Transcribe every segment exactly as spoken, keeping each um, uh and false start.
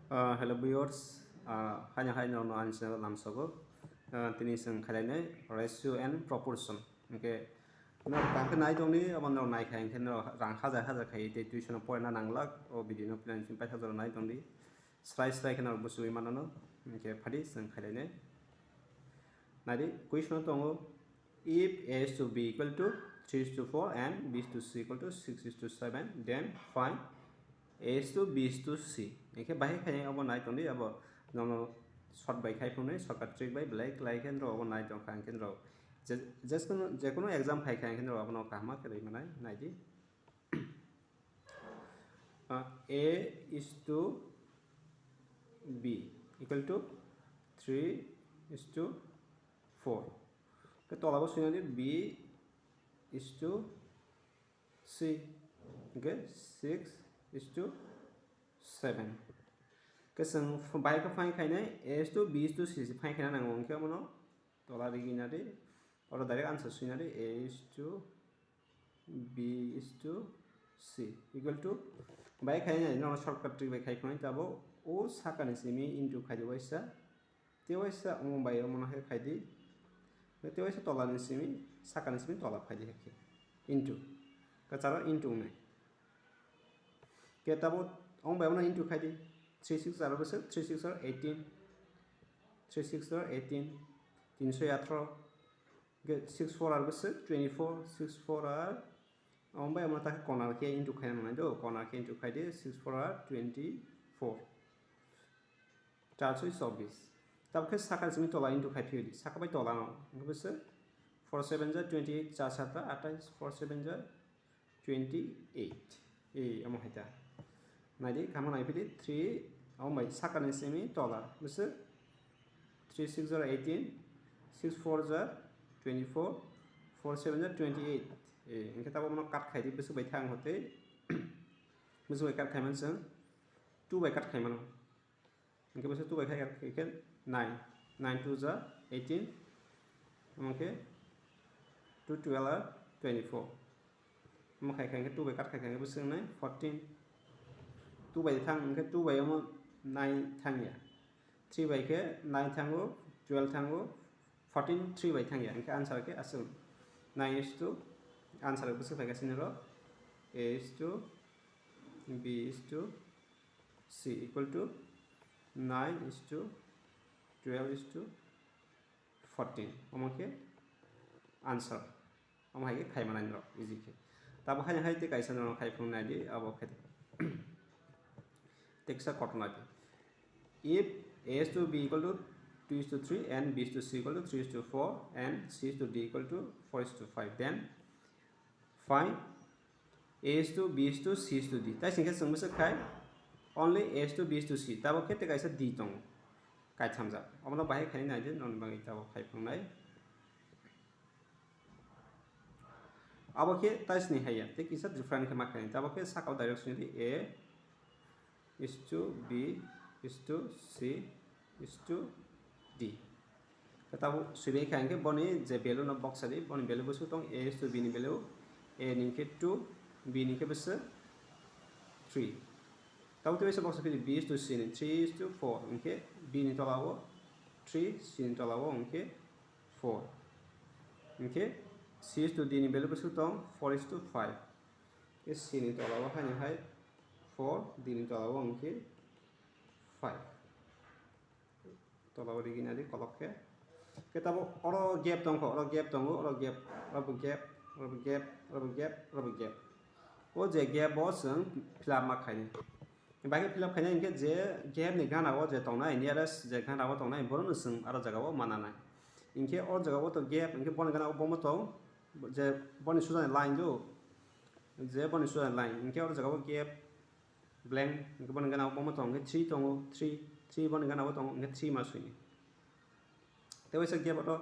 Uh, hello viewers, uh, haino hai norno ani channel lamsogo. Uh, tini chwng khailai nai ratio and proportion. Hwnkhe norok kaham khe nai tongdi, abo norok nai khai hwnkhe norok rang hajar hajar khai tei tuition no porina nanglak, o video no plan simi paithak jora nai tongdi. Srai srai khe norok buchugwi mano no. Hwnkhe phadi chwng khailai nai. Naidi, question o tongo, if A is to B equal to three is to four and B is to C equal to six is to seven, then find A is to B is to C. Hwnkhe bahai khainai obo nai tongdi, abo nono short bai khai phungnai, shortcut trick bai belai klai khe norok obo nai tongkha, hwnkhe norok je-, jeskunu, jekunu exam phai kha, hwnkhe norok abono kaham khe rwi manai, naidi. Uh, A is to B equal to three is to four. Ke tola bo swi nai di, B is to C, okay, six is to seven. Ke chwng f-, bai khe find khainai, A is to B is to C se find khaina nango, hwnkhe omono tola rigi nadi, oro direct answer swi nadi, A is to B is to C equal to, bai khainai, nono shortcut trick bai khai phunai, tabo o sakani simi into khai di waisa, tei waisa omo bai omo no khe khai di, tei waisa tola ni simi, sakani simi tola phai di khe into, kwcharo into wngnai. Ke tabo omo bai omo no into khai di, three six are bwswk, three six are eighteen, three six are eighteen, tinso atharo, ke six four are bwswk twenty four, six four are, omo bai omo no ta khe corner khe into khaina nangnai do, corner khe into khai di, six four are twenty four. Char soi chobbish. Tabo khe sakha simi tola into khai phiyodi. Sakha bai tola no. Hwnkhe bwswk four seven ja twenty eight, char sata atais, four seven ja twenty eight. Ei, omo hai ta. Naidi, kamo nai phidi three, omo bai sakha ni simi tola. Bwswk three six ja eighteen, six four ja twenty four, four seven ja twenty eight. Ei, hwnkhe tabo mono cut khai di, bwswk bai thang hotei. Bwswk bai cut khai man chwng two bai cut khai mano. Hwnkhe bwswk two bai khai khe nine, nine two ja eighteen, omo khe two twelve are twenty four. Omo khai khe two bai cut khai khe bwswk wngnai fourteen. Two bai thang, hwnkhe two bai omo nine thang ya. Three bai khe nine thango, twelve thango, fourteen three bai thang ya. Hwnkhe answer khe aswk nine is to, answer bwswk phai kha chini oro, A is to B is to C equal to nine is to twelve is to fourteen. Omo khe answer. Omo hai khe khai manai norok easy khe. Tabo haino hai tei kaisa norok khai phunuk nai di, abo khe tei kisa kotor nai di. If A is to B equal to two is to three and B is to C equal to three is to four and C is to D equal to four is to five, then find A is to B is to C is to D. Tai singkhe chwng bwswk khai only A is to B is to C. Tabo khe tei kaisa D tongo. Kaitham jak. Omono bahai khainai nai di, noni bagwi tabo khai phungnai. Abo khe tai sini hai ya. Tei kisa different khe ma khainai. Tabo khe saka o direct sini di A is to B is to C is to D. Khe tabuk swibai kha hwnkhe boni je value no boksa di, boni value bwswk tong, A is to B ni value, A ni hwnkhe two, B ni hwnkhe bwswk three. Tabuk tei waisa boksa phidi B is to C ni three is to four, hwnkhe B ni tola o three, C ni tola o hwnkhe four. Hwnkhe C is to D ni value bwswk tong, four is to five. Khe C ni tola o haini hai four, D ni tola o hwnkhe five. Tola o rigi nai di kolok khe. Khe tabuk oro gap tong kho, oro gap tongo, oro gap, oro bo gap, oro bo gap, oro bo gap, oro bo gap. O je gap bo chwng fill up ma khainai. Bahai khe fill up khainai hwnkhe je gap ni gana o je tongnai, nearest je gana o tongnai, bono no chwng aro jaga o ma nanai. Hwnkhe o jaga o to gap, hwnkhe boni gana o bomo tong, je boni sujani line do, je boni sujani line, hwnkhe oro jaga o gap, blank, hwnkhe boni gana o bomo tong, hwnkhe three tongo, three, three boni gana o tongo, hwnkhe three ma swi ni. Tei waisa gap o to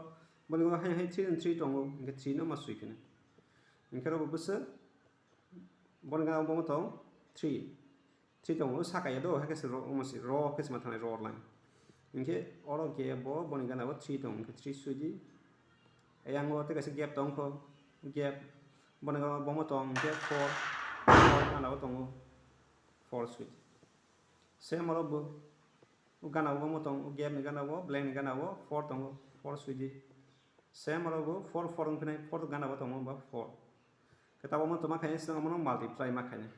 boni gana hai hai three and three tongo, hwnkhe three no ma swi kheno. Hwnkhe oro bo bwswk boni gana o bomo tong three, three tongo, saka ya do, hai khe se ro, omo se ro khe se ma thangnai ro line. Hwnkhe oro gap bo boni gana o three tongo, hwnkhe three swi di. Ayang o tei kaisa gap tong kho, gap boni gana o bomo tong, hwnkhe four, four gana o tongo, four swi di. Same oro bo O gana o omo tong, o gap ni gana o, blank ni gana o four tongo, four sui di. Same oro bo four, four wng khe nai, four gana o tongo, ba four. Khe tabuk omo toma khainai, chwng omono multiply ma khainai.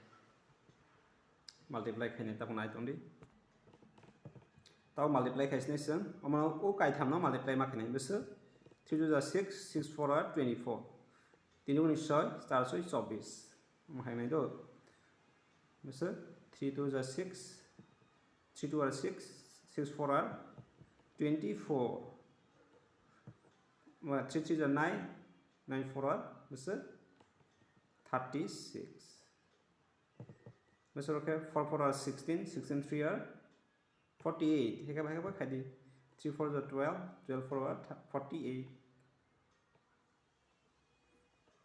Multiply khainai, tabuk nai tong di. Tabuk multiply khai sinai chwng, omono o kaitham no multiply ma khainai, bwswk three two ja six, six four are twenty-four. Tini uni soi, char soi chobbish. Omo hai nai do. Bwswk three two ja six, three two are six, six four are twenty-four. Ba three three ja nine, nine four are bwswk thirty-six. Bwswk khe four four are sixteen, sixteen three are forty-eight. Hekhe ba, hekhe ba khai di. Three four ja twelve, twelve four are forty-eight.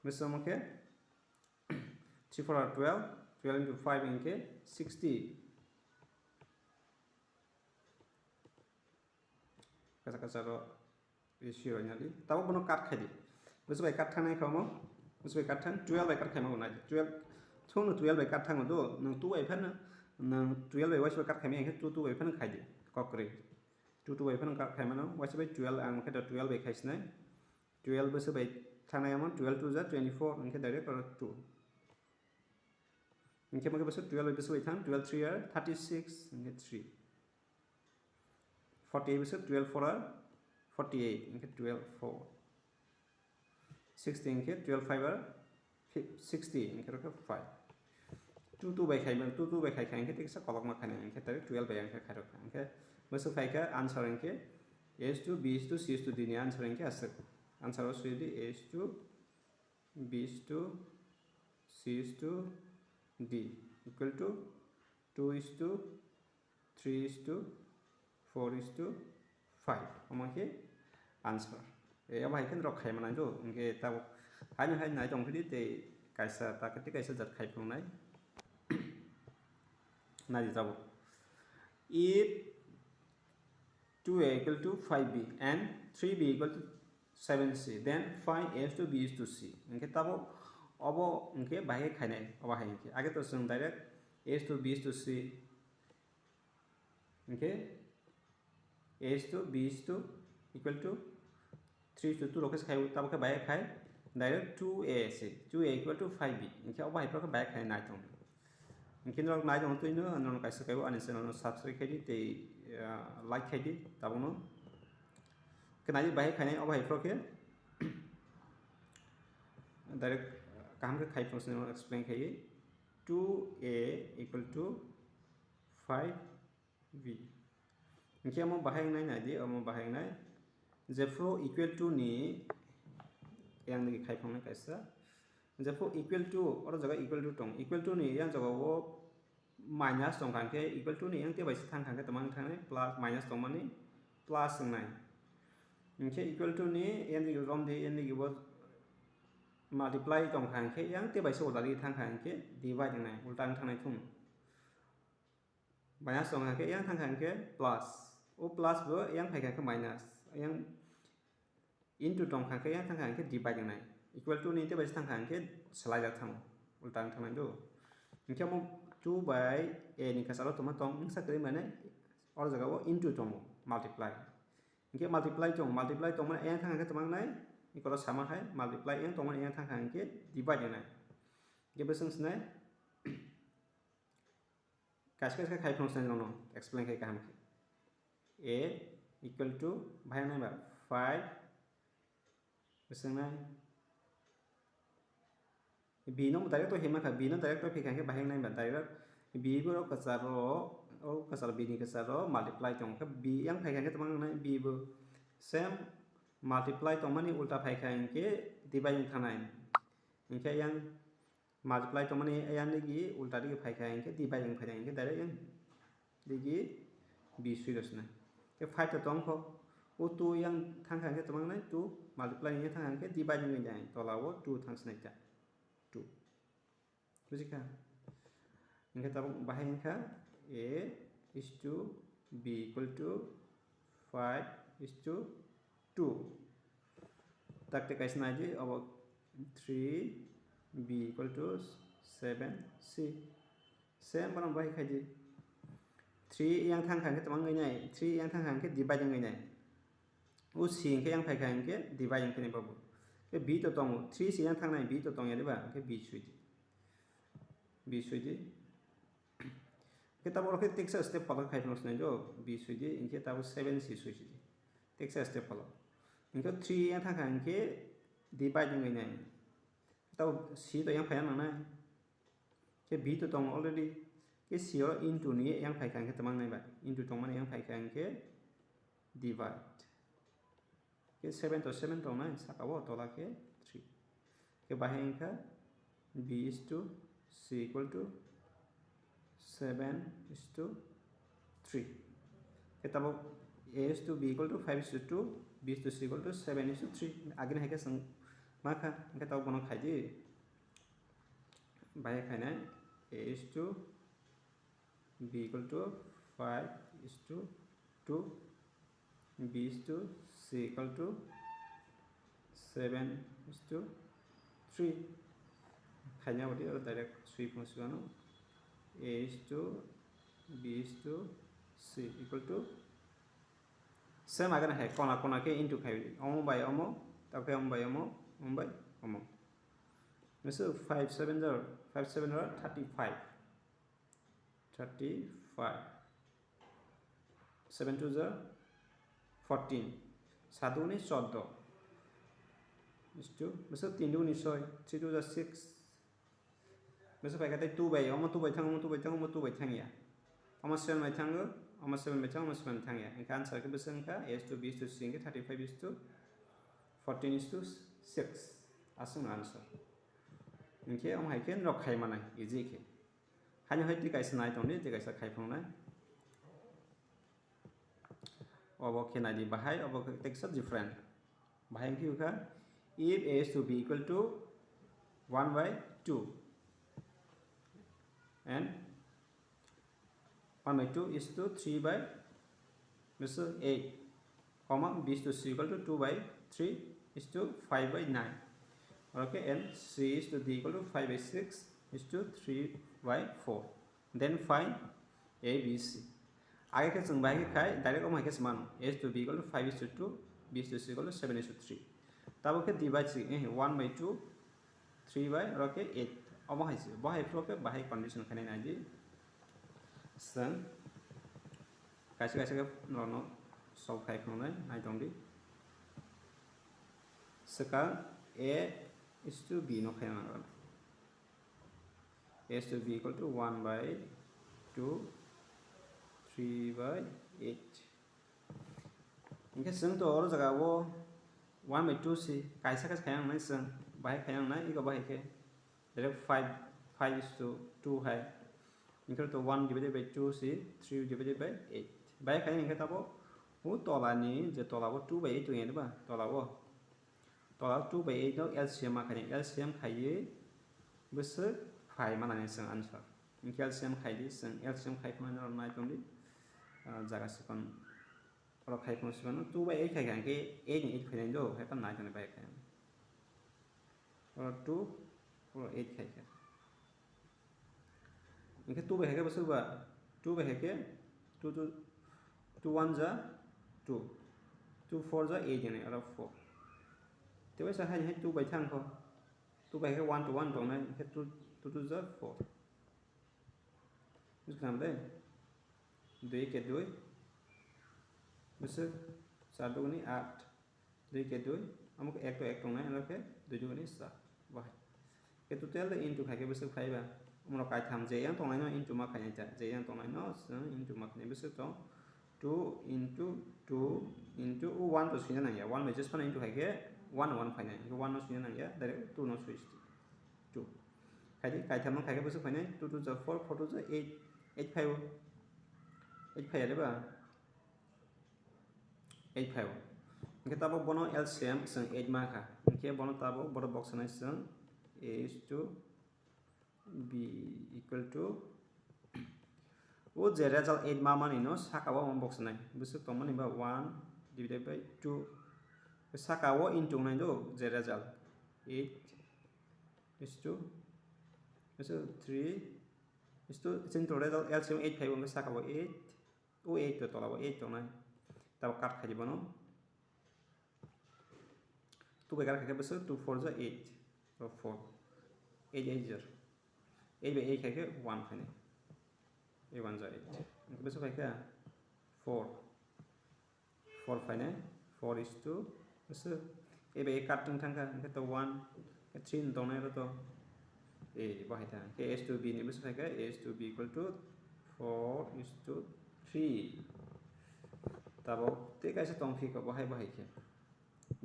Bwswk khe three four are twelve, twelve into five hinkhe sixty. Kacha kacha ro ratio rok nadi. Tabuk bono cut khai di. Bwswk bai cut thangnai kha omo? Bwswk bai cut thang? Twelve bai cut khaima bo nai. Twelve, chwngno twelve bai cut thango do. Nwng two bai phano, nwng twelve bai waisa bai cut khaima hinkhe two two bai phano khai di. Kok kwrwi. Two two bai phano cut khaimano. Waisa bai twelve, ang khe twelve bai khai sinai. Twelve bwswk bai thangnai omo, twelve two ja twenty-four, hinkhe direct oro two. Hinkhe omo khe bwswk twelve bai bwswk bai thang, twelve three are thirty-six, hinkhe three. Forty-eight bwswk twelve four are forty-eight, hinkhe twelve four. Sixty hinkhe twelve five are fif-, sixty, hinkhe oro khe five. Two two bai khai, two two bai khai kha, hinkhe teksa kolokma khainai, hinkhe tei twelve bai hinkhe khairok kha. Hinkhe bwswk phai kha answer hinkhe A is to, B is to, C is to, D ni answer hinkhe aswk. Answer o swi di A is to, B is to, C is to, D equal to two is to, three is to, four is to five. Omo khe answer. E, omo hai khe norok khai manai do. Hinkhe tabuk haino hai nai tong phidi tei kaisa ta khe tei kaisa jat khai phunuknai. Nai di tabuk. If two A equal to five B and three B equal to seven C, then find A is to, B is to, C. Hinkhe tabuk obo hinkhe bahai khainai, obo hai hinkhe. Age to chwng direct A is to, B is to, C. Hinkhe A is to, B is to equal to three is to two rok khe khai, tabuk khe bahai khai direct two A se, two A equal to five B. Hinkhe obo hai phano khe bahai khai nai tong. Hinkhe norok nai tong twi no, norok kaisa kaibo ani channel no subscribe khai di tei, ah, like khai di tabuk no. Khe nai di bahai khainai obo hai phano khe direct kaham khe khai phano se norok explain khai di. Two A equal to five B. Hinkhe omo bahai wngnai nai di, omo bahai wngnai. Jephru equal to ni yang digi khai phunuknai kaisa. Jephru equal to, oro jaga equal to tong. Equal to ni yang jaga o minus tong kha hinkhe equal to ni yang tei bai se thang kha hinkhe tongmani thangnai plus minus tongmani plus wngnai. Hinkhe equal to ni yang digi rom di, yang digi bo multiply tong kha hinkhe yang tei bai se ulta digi thang kha hinkhe divide wngnai, ulta wng thangnai thung. Minus tong kha khe yang thang kha hinkhe plus. O plus bo yang phai kha khe minus. Yang into tong kha khe yang thang kha hinkhe divide wngnai. Equal to ni tei bai se thang kha hinkhe swlai jak thango. Ulta wng thangnai do. Hinkhe omo two bai A ni kwcharo tongma tong wngsa kwrwi mane oro jaga o into tongo, multiply. Hinkhe multiply tong, multiply tongmani yang thang kha khe tongma wngnai. Equal o sama hai multiply yang tongmani yang thang kha hinkhe divide wngnai. Hinkhe bwswng sinai. Kaisa kaisa khai phano se nono explain khai kaham khe. A equal to bahai nai ba five bwswk nai. B no direct to hima kha, B no direct to phikha khe bahai nai ba direct B bo kwcharo, o kwcharo B ni kwcharo multiply tong kha B yang phai kha khe tongma nai B bo same multiply tongmani ulta phai kha hinkhe divide wng thanai. Hinkhe yang multiply tongmani yang digi ulta digi phai kha hinkhe divide wng phai hinkhe direct yang digi B sui rw sinai. Khe five ta tong kho. O two yang thang kha hinkhe tongma nai two multiply hinkhe thang kha hinkhe divide wng nai tola o two thang sinai ta. Two. Buji kha? Hinkhe tabuk bahai wngkha A is to B equal to five is to two. Tak tei kaisa nai di, obo three B equal to seven C. Same bono bahai khai di. three yang thang kha hwnkhe twmang wngnai, three yang thang kha hwnkhe divide wngwi nai. O C hwnkhe yang phai kha hwnkhe divide wngkhe nai babu. Khe B to tongo, three C yang thangnai, B to tongya diba, hwnkhe B sui di. B sui di. Hwnkhe tabuk oro khe teksa step phalok khai phano sinai do, B sui di, hwnkhe tabuk seven C sui sui di. Teksa step phalok. Hwnkhe three yang thang kha hwnkhe divide wngwi nai. Tabuk C to yang phai nangnai. Khe B to tongo already. Khe C o into ni yang phai kha hwnkhe twmang nai bai. Into tongmani yang phai kha hwnkhe divide. Khe seven to seven tongnai, saka o tola khe three. Khe bahai wngkha B is to C equal to seven is to three. Khe tabuk A is to B equal to five is to two, B is to C equal to seven is to three. Agini hai khe chwng ma kha, hwnkhe tabuk bono khai di. Bahai khainai A is to B equal to five is to two, B is to C equal to seven is to three. Khaina bodi oro direct sui phano sugano A is to B is to C equal to same agana hai kona kona khe into khai omo bai omo, tabukhe omo bai omo, omo bai omo. Mese five seven jar, five seven jar thirty five. Thirty five. Seven two jar fourteen. Saduni choddo. Is two. Mese tin duni soi. Three two jar six. Mese pai kate two bai, omo two bai thang, omo two bai thang, omo two bai thang ya. Omo seven bai thango, omo seven bai thang, omo seven thang ya. Hwnkhe answer khe bese wngkha A is to B is to C hwnkhe thirty five is to fourteen is to six. Aswkno answer. Hwnkhe omo hai khe norok khai manai, easy khe. Haino hai twi kaisa nai tongdi, twi kaisa khai phunuknai. Obo khe nai di bahai, obo khe teksa different. Bahai wngkhe wngkha, if A is to B equal to one by two and one by two is to three by, this is eight, comma, B is to C equal to two by three is to five by nine. Okay, and C is to D equal to five by six is to three by four. Then find A B C. Age khe chwng bahai khe khai direct omo hai khe se mano, A is to B equal to five is to two, B is to C equal to seven is to three. Tabuk khe divide si, eh, one by two, three by oro khe eight. Omo hai se, bo hai phuru khe bahai condition khainai nai di. Chwng kaisa kaisa khe norokno solve khai phunuknai nai tong di. Swkang A is to B no khaina nango. A is to B equal to one by two, three by eight. Hwnkhe chwng to oro jaga o one by two si kaisa kaisa khaina nangnai chwng, bahai khaina nangnai, ego bahai khe direct five, five is to two hai. Hwnkhe to one divided by two si three divided by eight. Bahai khaina hwnkhe tabo o tola ni je tola o two by eight tongya diba tola o. Tola two by eight no L C M ma khainai, L C M khaiwi bwswk phai manani chwng answer. Hwnkhe L C M khai di, chwng L C M khai phano norok nai tong di. Ah, jaga sikon oro khai phano sikon two by eight khai kha, hwnkhe eight ni eight phainai do, hai phano nai tong di bai khai. Oro two, oro eight khai kha. Hwnkhe two bai hai khe bwswk ba, two bai hai khe two, two, two one ja two, two four ja eight hwnwi oro four. Tei waisa hai hai two bai thang kho, two bai hai khe one to one tongnai, hwnkhe two, two two ja four. Buji khna de? Dui ke dui, bwswk char duguni aat. Dui ke dui, amo khe ek to ek tongnai, ano khe dui duguni char. Bahai. Khe total de into khai khe bwswk phai ba? Omo kaitham je yang tongnai no into ma khainai ta, je yang tongnai no chwng into ma khainai bwswk tong. Two into two into o one to swina nangya, one bai just phano into khai khe one no one phainai, hwnkhe one no swina nangya, direct two no swi sidi. Two. Khai di, kaitham no khai khe bwswk phainai, two two ja four, four two ja eight, eight phai o. Eight phai ya de ba? Eight phai o. Hwnkhe tabuk bono L C M chwng eight ma kha. Hwnkhe bono tabuk bono box sanai chwng A is to B equal to, o je result eight ma mani no saka o box sanai. Bwswk tongmani ba one divided by two. Saka o into nai do je result eight is to, is to three is to, chini to result L C M eight phai o, saka o eight. O eight to tola o eight tongnai. Tabo cut khai di bono. Two bai cut khai khe bwswk two four ja eight. Ro four. Eight eight ja. Eight bai eight khai khe one phainai. Eight one ja eight. Hwnkhe bwswk phai kha four. Four phainai. Four is two. Bwswk. Eight bai eight cut wng thang kha. Hwnkhe to one. Three ni tongnai ro to. A bahai thang khe S two B ni bwswk phai kha S two B equal to four is to three. Tabok tei kaisa tong phi kha bahai bahai khe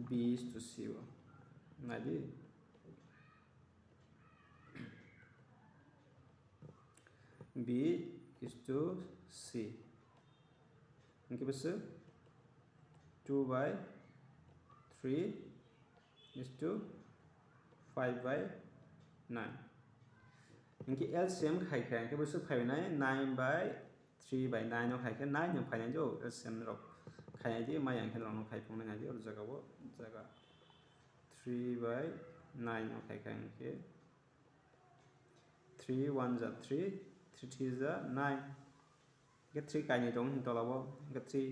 B is to C o. Nai di. B is to C. Hwnkhe bwswk two by three is to five by nine. Hwnkhe L C M khai kha, hwnkhe bwswk phai nai nine by three by nine o khai khe nine no phainai di, L C M rok khainai di, maya hwnkhe norok no khai phunuknai di, oro jaga o jaga three by nine o khai kha hwnkhe three one ja three, three three ja nine. Hwnkhe three kainwi tongo hini tola o, hwnkhe three,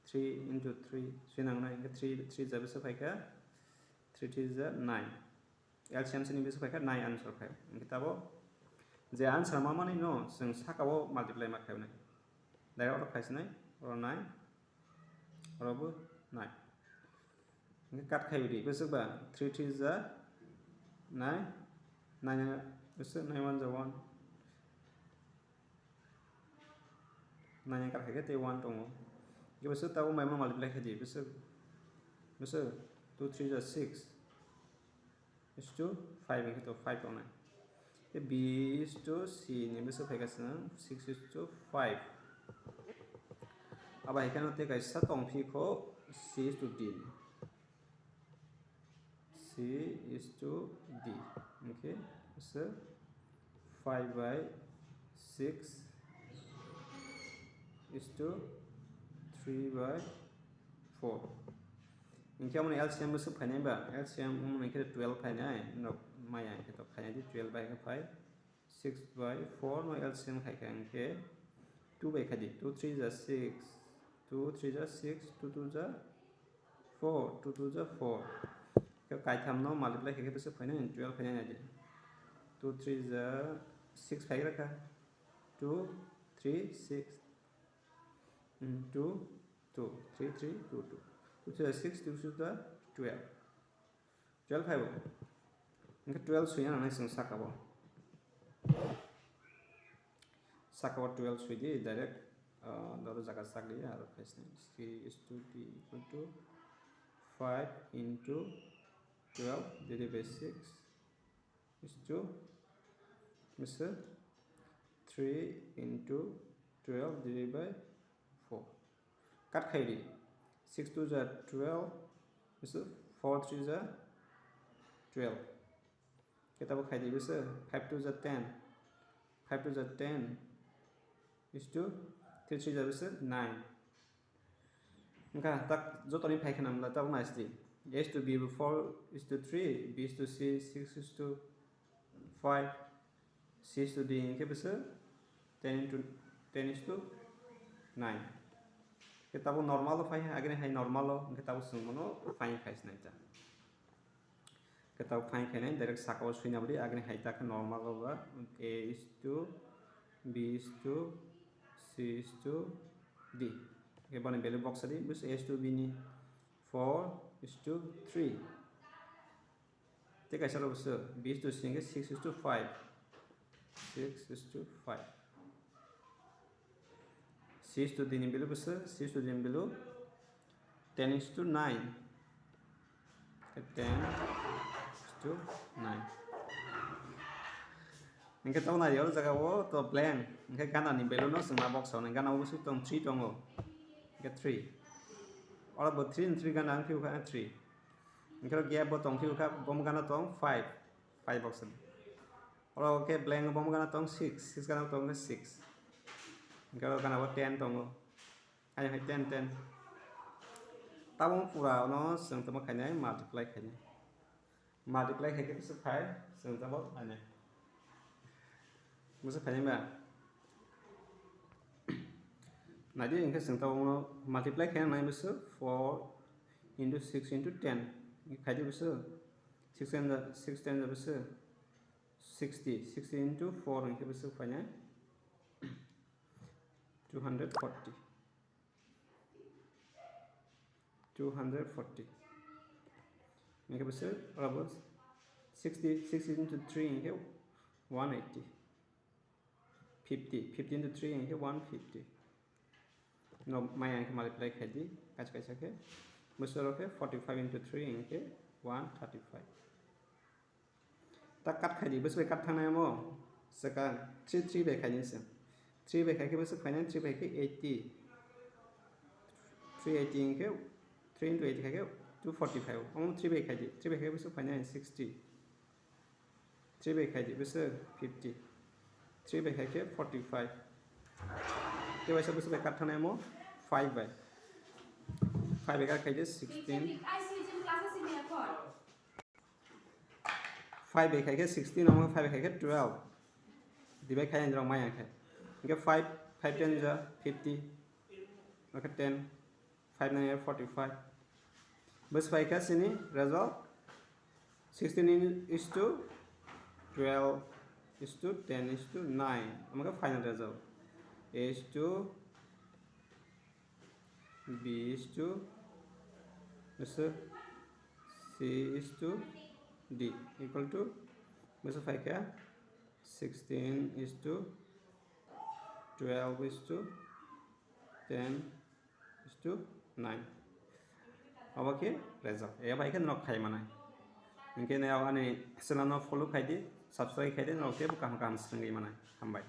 three into three swi nangnai, hwnkhe three, three ja bwswk phai kha, three three ja nine. L C M sini bwswk phai kha nine answer phai. Hwnkhe tabo je answer ma mani no chwng saka o multiply ma khainai. Direct order khai sinai, oro nine, oro bo nine. Hwnkhe cut khai di, bwswk ba three three ja nine, nine bwswk nine one ja one. Nine cut khai khe tei one tongo. Hwnkhe bwswk tabo mai ma multiply khai di, bwswk, bwswk two three ja six. Is to five hwnkhe to five tongnai. Tei B is to C ni bwswk phai kha chwng six is to five. Abo hai kheno tei kaisa tong phi kho C is to D ni. C is to D. Hwnkhe bwswk five by six is to three by four. Hwnkhe amoni L C M bwswk phainai ba, L C M wngmani khe twelve phainai, norok maya hwnkhe to khainai di twelve bai khe phai six by four no L C M khai kha hwnkhe two bai khai di, two three ja six, two three ja six, two two ja four, two two ja four. Khe kaitham no multiply khai khe bwswk phainai, twelve phainai nai di. Two three ja six phai kha, two three six, mm, two two, three three two two. Two three ja six, two two ja twelve. Twelve phaibo. Hwnkhe twelve swi nangnai chwng saka o. Saka o twelve swi di direct, ah, doro jaga sak di aro khai sinai. C is to D equal to five into twelve divided by six is to, bwswk three into twelve divided by four. Cut khai di. Six two ja twelve, bwswk four three ja twelve. Khe tabo khai di bwswk five two ja ten. Five two ja ten is to three three ja bwswk nine. Wngkha tak jotoni phai kheno wngkha tabuk nai sidi. A is to B four is to three, B is to C six is to five, C is to D hwnkhe bwswk ten into ten is to nine. Khe tabuk normal o phai, agini hai normal o, hwnkhe tabuk chwng bono five khai sinai ta. Khe tabuk five khainai direct saka o swina bwdi, agini hai ta khe normal o ba A is to B is to C is to D. Khe boni value box sadi, bwswk A is to B ni four is to three. Tei kaisa rok se B is to C hwnkhe six is to five. Six is to five. C is to D ni value bwswk, C is to D ni value ten is to nine. Ten is to nine. Hwnkhe tabuk nai o jaga o to blank. Hwnkhe gana ni value no chwng ma box o nai. Gana o bwswk tong three tongo. Hwnkhe three. Oro bo three ni three gana wng phiya kha three. Hwnkhe oro gap bo tong phiya kha, bo gana tong five. Five box ni. Oro khe blank bo gana tong six. Six gana tong khe six. Hwnkhe oro gana bo ten tongo. Hai hai ten, ten. Tabuk pura no chwng tamo khainai, multiply khainai. Multiply khai khe bwswk phai, chwng tamo khainai. Bwswk khainai ba? Naidi, hingke chwng tabukno multiply khe nai bwswk four into six into ten khaidi bwswk six ten ja, six ten ja bwswk sixty, sixty into four hingke bwswk phainai two hundred forty. Two hundred forty. Hingke bwswk abo sixty, sixty into three hingke one eighty. Fifty, fifty into three hingke one fifty. No, maya hingke multiply khaidi, kaisa kaisa khe. Bwswk khe forty-five into three hingke one thirty-five. Ta cut khaidi, bwswk bai cut thangnai mo? Swkang three, three bai khaini se. Three bai khai khe bwswk phainai, three bai khe eighty. Three eighty hingke three into eighty khai khe two forty-five. Omo three bai khaidi, three bai khai bwswk phainai sixty. Three bai khaidi bwswk fifty. Three bai khai khe forty-five. Tei waisa bwswk bai cut thangnai mo? Five bai. Five bai cut khaidi sixteen. Five bai khai khe sixteen, omo five bai khai khe twelve. Divide khai ang rok maya khe. Hingke five, five ten ja fifty. Oke ten, five nine forty-five. Bwswk phai khe chini result sixteen is to twelve is to ten is to nine. Omo khe final result. A is to B is to, bwswk C is to D equal to, bwswk phai kha sixteen is to twelve is to ten is to nine. Obo khe result. Eba khe norok khai manai. Hingke ani channel no follow khai di, subscribe khai di, norok teibo kaham kaham swrwngwi manai. Hambai.